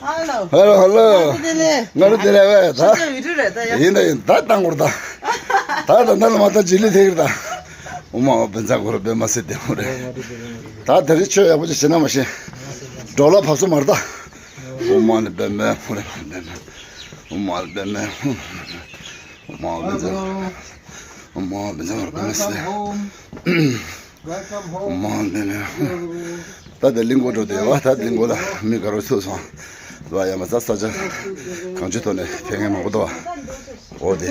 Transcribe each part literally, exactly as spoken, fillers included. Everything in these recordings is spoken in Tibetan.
Hello. Hello, hello. ང་རོ་དེ་ལས་བས་ད། ཡིན་ད་ཡིན་ད་བཏང་གོ་ར་ད། ད་ད་ད་ལ་མ་ད་ཇི་ལི་ཐེག་ར་ད། ཨོ་མ་ཨོ་བན་ཛ་གོ་ར་པད་མ་སེ་བདེ་མོ་རེད། ད་དེ་རིང་ཆོས་ཡག་པོ་ཅིག་བྱེད་ན་མ་ཤེས། འགྲོ་ལ་བབས་སོ་མ་རེད་ད། ཨོ་མ་ནི་པད་མ་ཧུ་རེ་པད་མ། ཨོ་མ་ནི་པད་མ་ཧུ། ཨོ་མ་ཨོ་བན་ཛ། ཨོ་མ་ཨོ་བན་ཛ་གོ་ར་པད་མ་སེ། ཨོ་མ་ཨོ་བན་ཛ། ད་དེ་གླིང་སྐོར་འགྲོ་དེ་བ་ད་གླིང་སྐོར་ལ་མི་ག་རོ་ཚུགས་སོང་། ད་ཡ་མ་ཚ་ས་ཆ་གང་ཆུ་ཐོག་ནས་ཕེབས་མཁན་མང་པོ་འདུག་བ། འོ་དེ།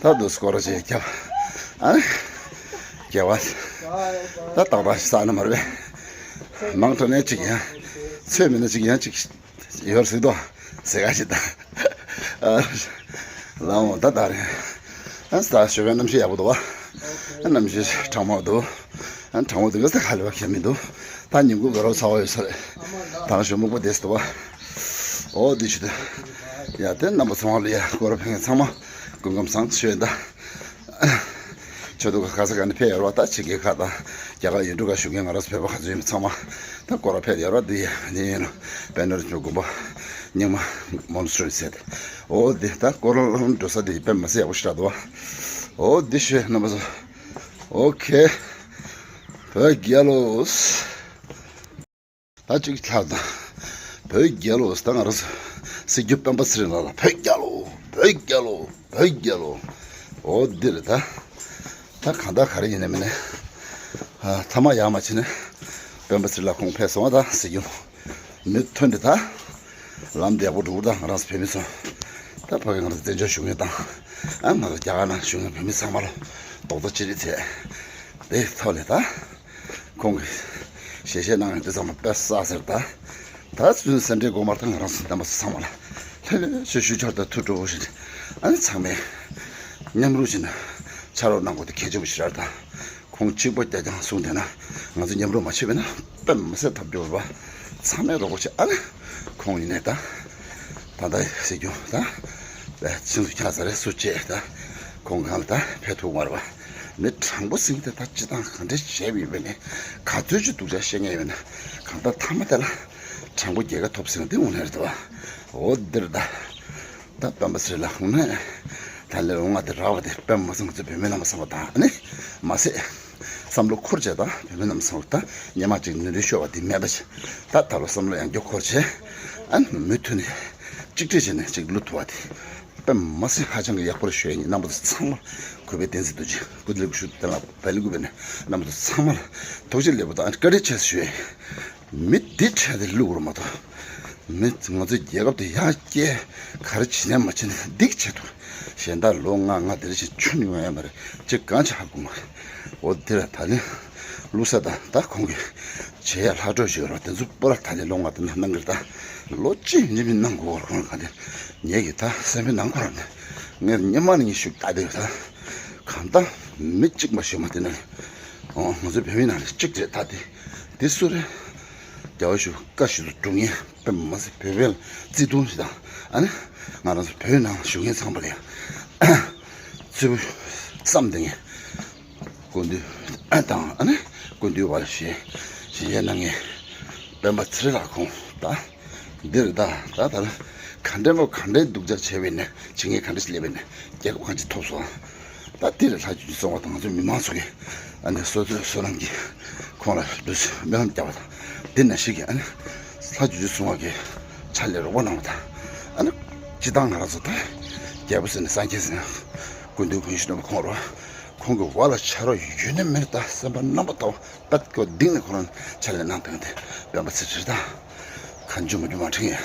ད་དུ་སྐོར་ར་ཅིག་རྒྱབ། ཨ་ནི། རྒྱལ་བ། ད་ཏག་ཏག་ཞིག་ས་ནི་མ་རེད་པས། མང་དྲགས་ནས་ཅིག་ཡང་། ཚོད་མིན་ན་ཅིག་ཡང་ཅིག་ཡོད་ཟིག་དོ། ཟེ་ག་ཞིག་ད། ཨ། ལའོ་ད་ད་རེད། ཨ་ས་ཞོ་གའི་གནམ་གཤིས་ཡག་པོ་འདུག་བ། ཨ་གནམ་གཤིས་གྲང་མོ་འདུག་ཨ་གྲང་མོ་འདུག་ག་ས་ཁ་ལེ་བ་ཁྱད་མི་འདུག་ད་ཉིན་གུང་དགའ་རབ་ཚ་བ་ཡོད་ས་རེད། ད་ཞོ་སྨུག་པོ་དེ་སུ་འདུག་བ། འོ་འདི་ཞུ་དོན། ཡ་དེ་རྣམ་པ་ཚང་མ་ལ་ཡ་སྐོར་ར་ཕེབས་མཁན་ཚང་མ་སྐུ་ཁམས་བཟང་ཞུ་ཡིན་ད། ཆོས་དུ་ག་ས་ག་ནས་ཕེབས་ཡོད་ར་བ་ད་ཕྱི་རྒྱལ་ཁག་དང་རྒྱ་གར་ཡུལ་གྲུ་ཁག་བཞུགས་མཁན་ང་རང་ཚོ་བོད་པ་ག་ཚོད་ཡིན་ཚང་མ་ད་སྐོར་ར་ཕེབས་ཡོད་ར་འདི་ཡ་འདི་ཡིན་ནོ། དཔལ་ནོར་ཆོས་དགོན་པ་རྙིང་མ་མོན་སྲོལ་ཟེར་ཏེ། འོ་འདི་ད་སྐོར་ར་འགྲོ་ས་འདི་དཔེ་མ་སྲིད་ཡག་པོ་ཞིག་རག་འདུག་བ། འོ་འདི་ཞུ་རྣམ་པ་ཚོ། ཨོ་ཁེ། བོད་རྒྱལ་ལོ། ད་གཅིག་ལྷག་དང་། བོད་རྒྱལ་ལོ་ད་ང་རང་ཚོ་སྲིད་སྐྱོང་སྤེན་པ་ཚེ་རིང་ལགས་ལ་བོད་རྒྱལ་ལོ། བོད་རྒྱལ་ལོ། བོད་རྒྱལ་ལོ། འོ་འདི་རེད་ད། ད་གང་ལྟར་ག་རེ་ཡིན་ནའི་མིན་ནའི། ཨ་ཐ་མག་ཡག་མ་བྱིན་ནས། སྤེན་པ་ཚེ་རིང་ལགས་ཁོང་ཕེབས་སོང་བ་ད་སྲིད་སྐྱོང་། མི་ཐོན་འདི་ད། ལམ་འདི་ཡག་པོ་འགྲོ་གི་རེད་ད། ང་རང་ཚོ་བོད་མི་ཚོ། ད་ཕ་གི་ང་རང་ཚོ་བཙན་བྱོལ་བཞུགས་མཁན་དང་། ཨ་ང་ཚོ་རྒྱ་གར་ནང་བཞུགས་མཁན་བོད་མི་ཚང་མ་ལ་རྡོག་རྩ་གཅིག་སྒྲིལ་བྱས། དེའི་ཐོག་ལས་ད། ཁོང་གིས་ཞལ་བཞེས་གནང་ཡོད་འདི་ཚང་མ་དཔེ་བསགས་ཟེར་ད། ད་ཚུན་སེ་འབྲས་དགོངས་པར་ད་ང་རང་ཚོ་བསྟན་པ་ཚོ་ཚང་མ་ལ་ལྷོད་ལྷོད་བྱས་ཞུ་འཆོར་དང་ཐུགས་སྤྲོ་བོ་བཞིན། ཨ་ནི་ཚང་མས་མཉམ་རུབ་བྱས་ནས་ཕྱག་རོགས་གནང་དགོས་དེ་གལ་ཆེན་པོ་ཞིག་རེད་ད། ཁོང་གཅིག་པོ་རྒྱ་རྐྱང་གསུང་བསྡད་ན་ང་ཚོ་མཉམ་རུབ་མ་བྱས་པས་ན་དཔེ་མི་སྲིད་ཐབས་སྐྱོ་བ། ཚང་མས་རོགས་པ་བྱེད་ཨ་ནི། ཁོང་ཡིན་ནའི་ད། ད་ལྟ་སྲིད་སྐྱོང་ད། ལས་ཕྱིན་སུ་ཁྱག་ས་རེད་སུ་བྱེད་ད། ཁོང་གང་ལ་ད་ཕེབས་ཐུབ་མ་རེད་པ། མི་དྲང་པོ་ཟེར་གྱི་དེ་ད་སྤྱི་བཏང་ག་འདྲས་བྱས་པ་ཡིན་པས་ནས་ག་ཚོད་ཅིག་སྡུག་ཅག་བཤད་མཁན་ཡོད་ན། གང་ལྟར་མཐའ་མ་དེ་ལ་དྲང་པོ་རྒྱལ་ཁ་ཐོབ་ཟེར་གྱི་འདི་དངོས་གནས་རེད་པ། འོ་འདིར་ད། ད་སྤེན་པ་ཚེ་རིང་ལགས་ཧུང་ནས་ད་ལས་ལོ་ལྔ་དེ་རག་པ་དེ་དཔེ་མ་སྲིད་ང་ཚོ་བོད་མི་རྣམས་བསམ་པ་དང་ཨ་ནི་མ་ཟད་བསམ་བློ་འཁོར་བྱས་དང་བོད་མི་རྣམས་བསམ་པ་དང་སྔོན་མ་ཅིག་ནུས་འདོད་ཤོར་བ་དེ་མེད་པ་བྱས། ད་ད་ལོ་བསམ་བློ་ཡང་བསྐྱར་འཁོར་བྱས་ཨ་ནི་མུ་མཐུད་ནས་གཅིག་སྒྲིལ་བྱས་ནས་ཅིག་བླུག་ཐུབ་པ་དེ་དཔེ་མ་སྲིད་ཧ་ཅང་གི་ཡག་པོ་རེད་ཞུ་ཡ་ཡིན། རྣམ་པ་ཚོ་ཚང་མ་གུས་པས་བསྟན་འཛིན་རྡོ་རྗེ་སྐུ་ཚེ་ལེགས་པར་བཞུགས། དེ་ལ་བལ་ཡུལ་གུས་པས་ནས་རྣམ་པ་ཚོ་ཚང་མ་ལ་ཐུགས་རྗེ་ལེགས་པོ་དང་བཀའ་དྲིན་ཆེ་ཞུ་ཡ་ཡིན། མི་འདི་འཕྲད་དེ་བླུག་རོགས་མ་གཏོགས། མི་ང་ཚོའི་རྒྱལ་ཁབ་དེ་ཡར་སྐྱེལ་ག་རེ་བྱེད་ནས་མ་བྱེད་ནས་འདི་གི་ཆེད་དུ་གཞན་དག་ལོ་ལྔ་ལྔ་དེ་རེ་བཞིན་ཆུ་ནི་ཡོང་ཡ་མ་རེད། ཅི་གང་ཆ་ཧ་གོ་མ་རེད། འོ་དེ་ལ་ད་ནི་བླུག་ས་དང་ད་ཁོང་གི་བྱེད་ཡ་ལྷག་འཕྲོ་ཞིག་ཡོད་རོགས་དེ་ཚོ་པོ་ར་ད་ནི་ལོ་ལྔ་དེ་ན་གནང་གི་རེད། ད་ལོ་གཅིག་གཉིས་མི་གནང་དགོས་བར་ཁོང་ལ་ག་དེ་ངེད་ཀྱི་ད་སེམས་པའི་ནང་ཁོ་ར་ནི་ངས་སྔོན་མ་ནས་ངས་ཤུགས་བཏགས་བསྡད་ཡོད། ད་གང་ལྟར་མི་གཅིག་མ་ཞུ་མ་དེ་ན་ཨོ་ང་ཚོའི་བོད་མི་ནང་ལ་གཅིག་རེད། ད་དེ་དེ་སུ་རེད། རྒྱལ་བ་ཞུ་བཀའ་ཞུ་དུ་སྒྲུབ་ངེས་དཔེ་མ་སྲིད་བོད་པའི་བརྩེ་དུང་ཞིག་དང་ཨ་ནི་ང་རང་ཚོ་བོད་ནང་བཞུགས་མཁན་ཚང་མ་ལ་ཡང་ཚུལ་བསམ་དེ་ངས་སྐུ་མདུན་དང་ཨ་ནི་སྐུ་མདུན་བར་ཞེས་ཞེས་གནང་ངས་སྤེན་པ་ཚེ་རིང་ལགས་ཁོང་ད་འདིར་ད་ད་ད་ག་འདྲ་མོ་ག་འདྲའི་སྡུག་ཅག་བྱས་པས་ནས་བྱེད་ངན་ག་འདྲ་ཞིག་སླེབས་པས་ནས་རྒྱལ་ཁབ་གང་ཅི་ཐོབ་སོང་། ད་དེ་ལ་ལྷ་ཆོས་སྐྱིད་གསུང་བ་དང་ང་ཚོ་མི་མང་ཚོ་གིས་ཨ་ནི་སོ་སོའི་བསོད་ནམས་ཀྱིས་ཁོང་ལ་འབུལ་སྨོན་ལམ་བརྒྱབ་པ་དང་དེ་ནང་བཞིན་གྱི་ཨ་ནི་ལྷ་ཆོས་སྐྱིད་གསུང་བ་གི་ཕྱག་ལས་རོགས་པ་གནང་བ་དང་ཨ་ནི་སྤྱི་བཏང་ང་རང་ཚོ་ད་རྒྱལ་པོ་ཟེར་ནས་སངས་རྒྱས་ཟེར་ན་སྐུ་མདུན་དགོན་ཞིག་གནང་བ་ཁོང་རོ་ཁོང་གི་བ་ལ་ཆ་རོགས་ཡོད་ནི་མེད་ད་སེམས་པ་རྣམ་པ་ལྟ་བུ་པད་ཀོ་གདིང་ནས་ཁོ་རང་ཕྱག་ལས་གནང་སྟངས་དེ་སྤེན་པ་ཚེ་རིང་དང་། གང་བྱུང་མ་བྱུང་མ་དྲན་ཡ།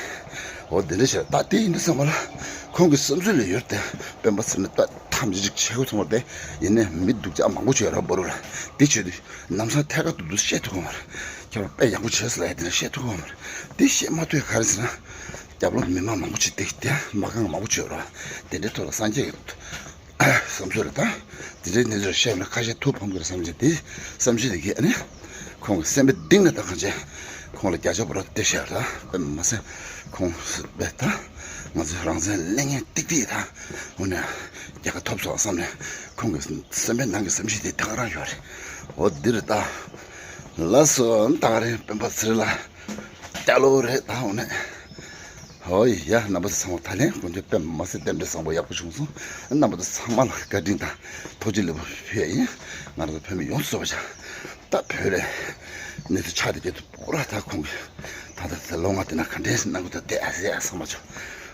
འོ་དེ་འདྲ་བྱས་ད་དེ་ཡིན་དུས་ཙམ་པ་ལ་ཁོང་གི་བསམ་ཚུལ་ལ་ཡོད་དེ་སྤེན་པ་ཚེ་རིང་ད་ཐམས་ཅད་ཅིག་བྱེད་དགོས་ཚོར་བ་དེ་ཡིན་ནའི་མི་སྡུག་ཅག་མང་པོ་བྱོས་ར་བོར་ར་དེ་བྱོས་དུས་ལམ་སང་ཐད་ཀར་དུ་འདུག་བཤད་ཐུབ་ཀྱི་མ་རེད། ཁྱོད་རང་དཔེ་ཡག་པོ་བྱས་ཟེར་ལ་ཡ་དེ་འདྲ་བཤད་ཐུབ་ཀྱི་མ་རེད། དེ་བཤད་མ་ཐུབ་ཡ་ག་རེ་ཟེར་ན། རྒྱབ་ལོགས་མི་མང་མང་པོ་ཅིག་དེ་དེ་མ་གང་མང་པོ་བྱོས་ར་དེ་འདྲའི་ཐོག་ལ་སངས་རྒྱས་ཀྱི་བསམ་ཚུལ་རེད་ད། དེ་འདྲའི་གནས་ཚུལ་བཤད་ན་ཁ་ཤས་ཐུགས་ཕམ་གི་རེད་བསམ་གྱི་དེ་བསམ་གཞི་དེ་གས་ཨ་ནི། ཁོང་གི་སེམས་པའི་གཏིང་ནས་ད་གང་བྱས། ཁོང་ལ་བརྒྱ་ཆ་བར་དུ་བཤད་ར་དཔེ་མ་ཟད་ཁོང་སྦས་ད་ང་ཚོའི་རང་བཙན་ལེན་མཁན་ཏིག་ཏིག་ད་འོ་ན་རྒྱལ་ཁ་ཐོབ་སོང་བསམ་ནས་ཁོང་གི་སེམས་པའི་ནང་གི་བསམ་གཞི་དེ་ད་ག་རང་ཡོད་རེད། འོ་འདི་རེད་ད། ལགས་སོ་ད་ག་རེ་སྤེན་པ་ཚེ་རིང་ལགས་སྐྱ་ལོ་རེད་ད་འོ་ནས། ཧོ་ཡ་རྣམ་པ་ཚོ་ཚང་མ་ད་ལན་དགོང་དྲོ་དཔེ་མ་སྲིད་རྟེན་འབྲེལ་བཟང་པོ་ཡག་པོ་བྱུང་སོང་། རྣམ་པ་ཚོ་ཚང་མ་ལ་བཀའ་དྲིན་དང་ཐུགས་རྗེ་ལེགས་པོ་ཞུ་ཡ་ཡིན། ང་རང་ཚོ་བོད་མི་ཡོངས་སུ་རྫོགས་པ་ཆ་ད་བོད་རེད། གནས་ཚུལ་ཆགས་བསྡད་རྒྱུ་དེ་པོ་ར་ད་ཁོང་གིས་ད་ལྟ་དེ་ལོ་ལྔ་དེ་ན་ག་འདྲས་གནང་གི་འདུག་དེ་ཨ་ཟེ་ཨ་ཚང་མ་ཆོ་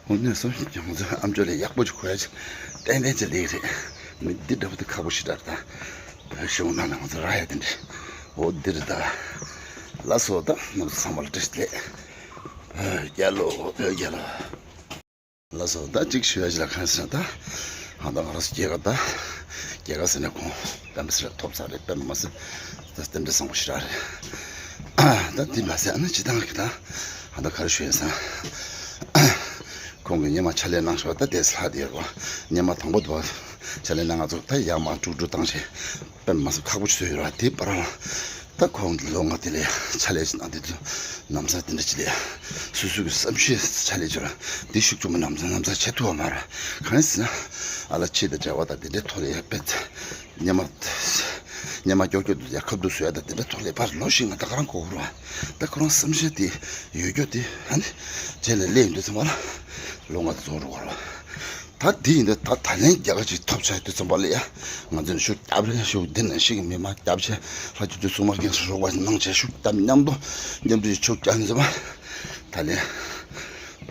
འོ་གནས་སོ་ང་ཚོ་ཨམ་ཅོག་ལས་ཡག་པོ་ཅིག་གོ་ཡ་ཅིག་ཏན་ཏན་ཅིག་ལེགས་རེད། མི་འདི་འདྲ་པོ་དེ་ཁག་པོ་ཞིག་རེད་ད། བོད་གཞུང་ནང་ལ་ང་ཚོ་རག་ཡ་དེ་འདྲས་འོ་འདི་རེད་ད། ལགས་སོ་ད་རྣམ་པ་ཚང་མ་ལ་བཀྲ་ཤིས་བདེ་ལེགས། བོད་རྒྱལ་ལོ། བོད་རྒྱལ་ལོ། ལགས་སོ་ད་གཅིག་ཞུ་ཡ་ཅིག་ལ་གང་ཟེར་ན་ད་ཧང་ད་ང་རང་ཚོ་རྒྱལ་ཁབ་ད་རྒྱལ་ཁབ་ཟེར་ན་ཁོང་དཔེ་མི་སྲིད་ཐོབ་ཚར་རེད། དཔེ་མི་སྲིད་ད་རྟེན་འབྲེལ་བཟང་པོ་ཞིག་རག་རེད། ད་འདི་མ་ཟད་ཨ་ནི་སྤྱི་བཏང་གི་ད་ཧང་ད་ག་རེ་ཞུ་ཡ་ཟེར་ན་ཁོང་གི་སྔོན་མ་ཕྱག་ལས་གནང་ཞོར་ད་དེ་ལྷག་དེ་ཡོད་རེད་པ། སྔོན་མ་དང་པོ་དུ་ཕྱག་ལས་གནང་ང་ཚོ་ད་ཡར་མར་དཀྲུག་དཀྲུག་བཏང་བྱས། དཔེ་མ་སྲིད་ཁག་པོ་ཞིག་བཟོས་ཡོད་ར། དེའི་བར་ལ་ད་ཁོང་གི་ལོ་ལྔ་དེ་ལས་ཕྱག་ལས་ཤིག་གནང་དེ་ཚོ་ལམ་སང་དེ་འདྲ་ཅིག་ལས་སོ་སོ་གི་བསམ་ཤེས་ཕྱག་ལས་བྱོས་ར། དེ་ཤུགས་ཆུང་མོ་ལམ་སང་ལམ་སང་བྱེད་ཐུབ་པ་མ་ར། གང་ཡིན་ཟེར་ན་ཨ་ལ་ཕྱི་དང་འབྲེལ་བ་དང་དེ་འདྲའི་ཐོག་ལ་ཡ་དཔེ་སྔོན་མ་སྔོན་མ་ཀྱོག་ཀྱོག་དུ་ཡ་ཁབ་ཏུ་བཟོ་ཡ་དང་དེ་འདྲའི་ཐོག་ལས་ཕར་ལོ་ཞིག་ང་ད་ག་རང་གོ་གོ་ར། ད་ཁོ་རང་བསམ་ཤེས་དེ་ཡོད་རྒྱུ་དེ་ཨ་ནི་རྗེས་ལ་སླེབས་ཡོང་དུས་ཚང་མ་ལ་ལོ་ལྔ་དེ་རྫོགས་འགྲོ་གོ་ར། ད་དེ་ཡིན་དུས་ད་ད་ལན་རྒྱལ་ཁ་ཅིག་ཐོབ་ཚར་དུས་ཙམ་པ་ལ་ཡ་ང་ཚོས་ཤུགས་རྒྱབ་རེ་ཤུགས་འདི་ནང་ཞིག་མི་མང་རྒྱབ་བྱས་ལྷ་ཆོས་སྐྱིད་གསུང་མ་རྒན་སུ་རོགས་པ་གནང་བྱས་ཤུགས་རྒྱབ་མཉམ་དུ་མཉམ་དུ་ཤུགས་རྒྱབ་ནས་ཙམ་པ་ད་ལན་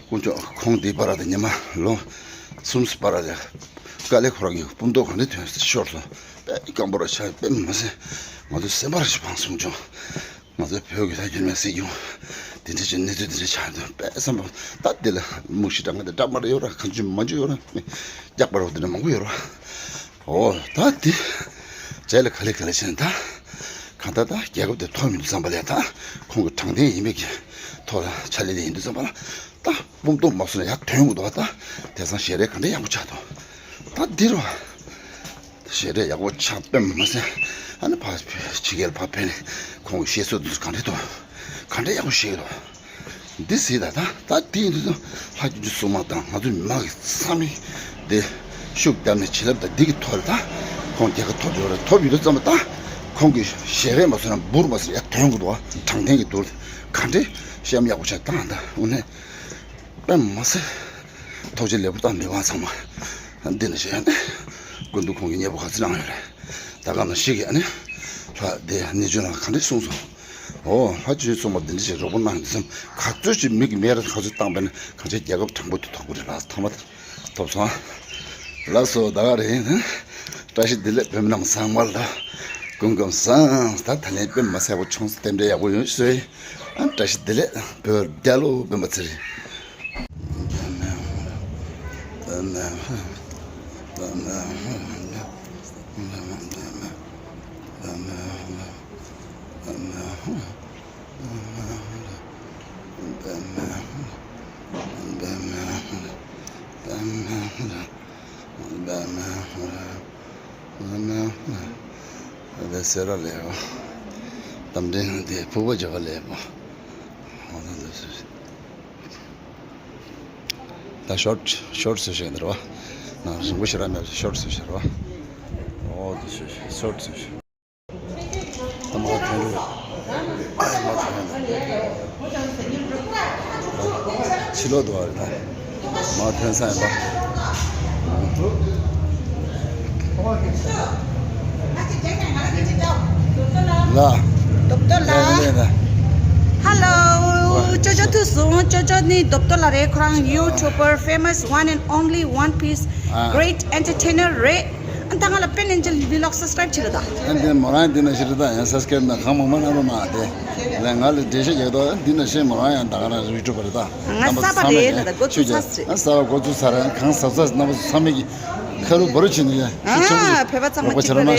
དཀོན་མཆོག་ཁོང་འདི་པར་དུ་ཉི་མ་ལོ་གསུམ་པར་དུ་དཀའ་ལས་ཁོ་རང་གི་སྤུ་མདོག་ག་འདྲ་ཐོན་ཤོར་སོང་། དཔེ་སྐམ་པོ་ར་ཆགས་དཔེ་མ་ཟད་ང་ཚོ་སེམས་པ་ར་ཞིག་ཕངས་སོང་བྱུང་། ང་ཚོའི་བོད་ཀྱི་ད་རྒྱུན་མེད་སྲིད་སྐྱོང་དེ་འདྲ་ཅིག་གནས་ཚུལ་དེ་འདྲ་ཆགས་འདུག་དཔེ་བསམ་པ་ད་དེ་ལ་མུ་ཤི་དྲག་ང་དེ་འདྲ་མ་རེ་ཡོད་ར་གང་ཅི་མ་ཅི་ཡོད་ར་རྒྱག་པ་རོགས་དེ་འདྲ་མང་པོ་ཡོད་ར། ཨོ་ད་དེ་རྗེས་ལ་ག་ལེ་ག་ལེ་བྱས་ནས་ད་གང་ལྟར་ད་རྒྱལ་ཁབ་དེ་ཐོབ་མི་འདུག་བསམ་པ་ལས་ད་ཁོང་གི་དྲང་བདེན་ཡིན་པའི་གི་ཐོག་ལ་ཕྱག་ལས་ལས་ཡིན་འདུག་བསམ་པ་ལ་ད་སྤུ་མདོག་མ་བཟོ་ན་ཡར་ཐོན་དགོས་འདུག་བ། ད་དེང་སང་ཞལ་རས་ག་འདྲ་ཡག་པོ་ཆགས་འདུག་ད་འདི་རུ། ཞལ་རས་ཡག་པོ་ཆགས་དཔེ་མ་ཟད་ཨ་ནི་ཕ་ཕྱི་རྒྱལ་ཕ་ཕེབས་ནས་ཁོང་གི་བཤད་སྲོལ་དེ་ཚོ་ག་འདྲ་འདུག་ག་འདྲ་ཡག་པོ་བཤད་ཀྱི་འདུག་འདི་ཟེར་ད་ད་ད་འདི་ཡིན་དུས་ལྷ་རྒྱུད་ཀྱི་སྲུང་མ་དང་ང་ཚོའི་མི་མང་གི་ཚང་མས་འདི་ ཤུགས་བརྒྱབ་ནས་བྱིན་རླབས་དང་སྡིག་གིས་ཐོབ་རེད་ད། ཁོང་རྒྱལ་ཁ་ཐོབ་ཡོད་རེད། ཐོབ་ཡོད་དུས་ཙམ་པ་ད་ཁོང་གི་ཞལ་རས་མ་བཟོས་ན་འབུར་མ་ཟེར་ཡ་དོན་གྱི་འདུག་བ། དྲང་བདེན་གྱི་འདུག་ག་འདྲའི་གཤམ་ཡག་པོ་ཆགས་བཏང་ད་དངོས་གནས། དཔེ་མ་སྲིད་ཐུགས་རྗེ་ལེགས་པོ་བཏང་མི་མང་ཚང་མ་འདི་ནས་བྱས་ནས་སྐུ་མདུན་ཁོང་གི་མཉེས་པོ་ག་ཚོད་གནང་ཡོད་རེད། ད་ག་ནང་བཞིན་གྱི་ཨ་ནི་ལྷ་དེ་གནས་ཆུང་ལ་ག་འདྲས་གསུངས་སོང་། ཨོ་ལྷ་ཆོས་གསུངས་པ་འདི་འདྲ་ཞིག་རོགས་པ་གནང་འདི་ཙམ་ག་ཚོད་ཅིག་མིག་གི་མེ་ར་ག་ཚོད་བཏང་པས་ན་གང་ཅི་རྒྱལ་ཁབ་དྲང་པོ་དེ་ཐོབ་ཀྱི་རེད་ལ་ཐ་མ་ཐོབ་སོང་། ལགས་སོ་ད་ག་རེད། བཀྲ་ཤིས་བདེ་ལེགས་བོད་མི་རྣམས་ཚང་མ་ལ་སྐུ་ཁམས་བཟང་། ད་ད་ལན་དཔེ་མ་སྲིད་པོ་བྱུང་སོང་། རྟེན་འབྲེལ་ཡག་པོ་ཡོང་ཤོག་ཟེར། ཨ་བཀྲ་ཤིས་བདེ་ལེགས་བོད་རྒྱལ་ལོ། དཔེ་མ་ཚེ་རིང་། སེ་ར་ལེ་བ། རྟ་མགྲིན་དེ་ཕུག་པ་བརྗོད་པ་ལེ་བ། ད་ཤོར་ཤོར་བཟོས་བཞག་འདིར་བ། ནང་རིང་པོ་ཞེ་དྲག་མེད་པ་ཤོར་བཟོས་བཞག་ར་བ། ཨོ་དེ་བཟོས་ཤོར་བཟོས་བཞག་ད་མ་ཐོན་རེད། ཨ་ཡ་མ་ཐོན་རེད། ཕྱི་ལོགས་འདུག་བ་རེད་ད། མ་ཐོན་ས་ཡིན་པ། ལ། རྡོབ་རྡོ་ལ། ལ་ལ་ལ། Hello ཅོ་ཅོ་ཐུག་སོང་། ཅོ་ཅོ་ནི་རྡོབ་རྡོ་ལ་རེད། ཁོ་རང་YouTuber famous one and only One Piece ཨ། Great entertainer རེད། ཨ་ད་ང་ལ་པེན་ཨེན་ཇེལ་ཝི་ལོག་སབ་སི་ཀ་རེབ་བྱེད་ལ་ད། ཨ་འདི་མོ་རང་འདི་ན་ཤི་རེད་ད། ཡང་སབ་སི་ཀ་རེབ་ན་གང་མང་མང་གནང་རོགས་གནང་དེ། ལས་ང་ལ་འགྲེལ་བཤད་རྒྱག་དོ་འདི་ན་ཤི་མོ་རང་ཡང་ད་ག་རང་ཡུ་ཊུབ་པ་རེད་ད། ང་གསར་པ་རེད་ལ་ད་འགོ་ཚུགས་ཚར་རེད། ང་གསར་པ་འགོ་ཚུགས་ཚར་རེད། གང་གཟབ་གཟབ་རྣམ་པ་ཚང་མས་ཀྱི་ཁ་རུ་བོ་རུ་བྱེད་ནི་ཡ་ཤུགས་ཆེན་པོ་བོད་པ་ཚང་མ་གཅིག་པ་རེད།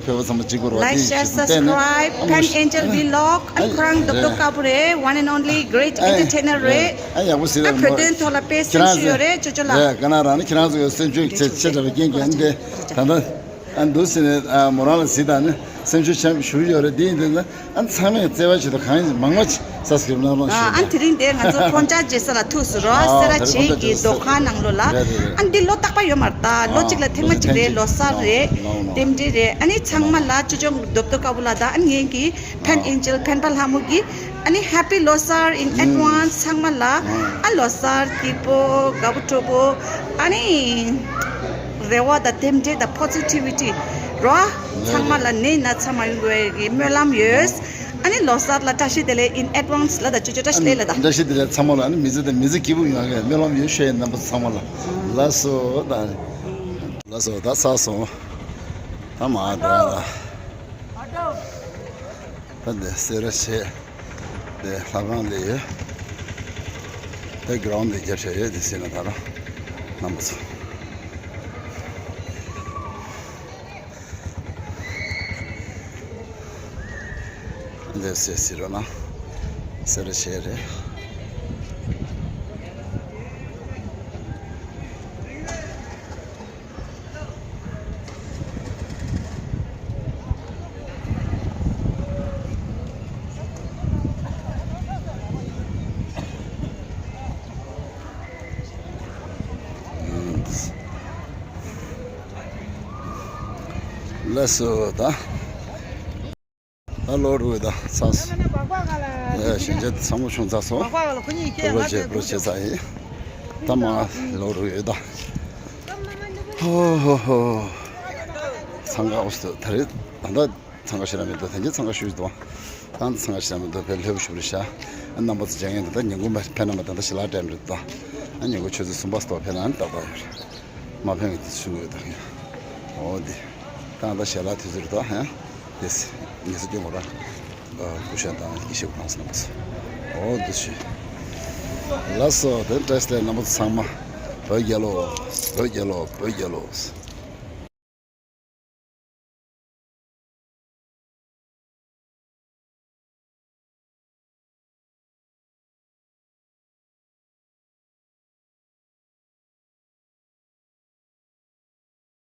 བོད་པ་ཚང་མ་གཅིག་པ་རེད། Like share subscribe Pen Angel Vlog ཨ་ཁོ་རང་རྡོབ་རྡོབ་དཀར་པོ་རེད། One and only great entertainer རེད། ཨ་ཡག་པོ་ཟེར་ཨ་རེད་བོད་དོན་ཐོག་ལ་དཔེ་སེམས་ཤུགས་ཡོད་རེད་ཅོ་ཅོ་ལགས། ལས་ཀ་ན་རང་ནི་ཁྱེད་རང་ཚོ་ཡོད་སེམས་ཤུགས་ཆེ་ཆེ་དྲགས་པའི་རྐྱེན་གྱིས་ཨ་ནི་དེ་ད་ལྟ་ཨ་འདུག་ཟེར་ནས་ཨ་མོ་རང་ལ་གཟིགས་དང་ནི་སེམས་ཤུགས་ཆེན་པོ་ཞུ་གི་ཡོད་རེད། དེ་ཡིན་དུས་ན་ཨ་ཚང་མས་བརྩེ་བ་བྱེད་དུ་གང་ཡིན་མང་མ་ཆེ་ས་སྐྱིབ་ནང་ལོགས་ཨ་ཞུ་ཨ་དེ་རིང་དེ་ང་ཚོ་ཁོང་ཅག་རྗེས་ས་ལ་ཐུག་སུ་རོ་ཨ་སེ་ར་དེ་ཁོང་བྱེས་ཅག་ཀྱི་རྗེས་ས་རྡོ་ཁང་ནང་ལོ་ལ་རེད་རེད་རེད། ཨ་འདི་ལོ་རྟག་པ་ཡོད་མ་རེད་ད། ཨ་ལོ་གཅིག་ལ་ཐེངས་མ་གཅིག་རེད། ལོ་གསར་རེད། རྟེན་འབྲེལ་རེད། ཨ་ནི་ཚང་མ་ལ་ཅོ་ཅོ་རྡོབ་རྡོབ་དཀར་པོ་ལ་ད་ཨ་ངེད་ཀྱི་ཕན་ཨེན་ཇེལ་ཕན་པ་ལྷ་མོ་གི་ཨ་ནི་Happy ལོ་གསར་in advance ཚང་མ་ལ་ཨ་ལོ་གསར་སྐྱིད་པོ་དགའ་པོ་སྤྲོ་པོ་ཨ་ནི་རེ་བ་དང་རྟེན་འབྲེལ་དང་positivity རོ། ཚང་མ་ལ་ནད་ན་ཚ་མ་ཡོང་བའི་སྨོན་ལམ་ཡོད། ཨ་ནི་ལོ་གསར་ལ་བཀྲ་ཤིས་བདེ་ལེགས་in advance ལ་ད་ཅོ་ཅོ་བཀྲ་ཤིས་བདེ་ལེགས་ལ་ད། བཀྲ་ཤིས་བདེ་ལེགས་ཚང་མ་ལ་ཨ་ནི་མི་ཚེ་དང་མི་ཚེ་སྐྱིད་པོ་ཡོང་བའི་སྨོན་ལམ་ཡོད་ཤོད་ཡིན་རྣམ་པ་ཚང་མ་ལ། ལགས་སོ་ད། ལགས་སོ་ད་ཚར་སོང་། ད་མ་འགྲོ་ཡ་ད། ད་འདི་སེ་ར་བྱེས། འདི་ལྷ་ཁང་ལས་ཡོད། འདི་གྷི་རའུན་ཌི་འདི་རྒྱབ་བྱས་ཡོད། འདི་སེ་ན་ད་ར་རྣམ་པ་ཚོ། འདི་སེ་སི་རོ་ན་སེ་ར་བྱེས་རེད། ལགས་སོ་ད། ད་ལོག་རུ་ཡོད་ད་ཚར་སོང་། ཨེ་ཞིང་ཆེན་ཚང་མ་བྱུང་ཚར་སོང་། པུ་རོ་ཆེ་པུ་རོ་ཆེ་ཚར་ཡིན། ད་མ་ལོག་རུ་ཡོད་ད། ཧོ་ཧོ་ཧོ། འཚང་ཁ་འོ་སྟོད་ད་རེད་ད་ལྟ་འཚང་ཁ་ཞེ་དྲག་མི་འདུག་ད་གིན་འཚང་ཁ་ཞུ་ཡི་འདུག་ད་འཚང་ཁ་ཞེ་དྲག་མི་འདུག་བས་ལྷོད་པོ་ཞུ་རེ་ཤག་རྣམ་པ་ཚོ་མཇལ་ངེས་འདུག་ད་ཉིན་གུང་མ་ཕེབས་ན་མ་ད་ལྟ་ཞལ་ལག་སྤྲད་མི་འདུག་ད་ཉིན་གུང་ཆུ་ཚོད་གསུམ་པ་སྟོད་ཕེབས་ན་ནི་ཏག་ཏག་ཡོད་རེད། མ་ཕན་གི་དེ་ཚུན་དགོས་དང་ཡང་། འོ་དེ། ད་ད་ཞལ་ལག་དུས་ཚོད་རེད་ད་ཡང་། དེ་སི། ངེས་སུ་སྐྱོན་གོ་ར། ཨ་སྐུ་ཞབས་དང་ཡེ་ཤེས་སྐུ་ཁམས་སུ་ལགས་སོ། འོ་དེ་ཞུ། ལགས་སོ་དེ་བཀྲ་ཤིས་བདེ་ལེགས་རྣམ་པ་ཚོ་ཚང་མ། བོད་རྒྱལ་ལོ། བོད་རྒྱལ་ལོ། བོད་རྒྱལ་ལོ།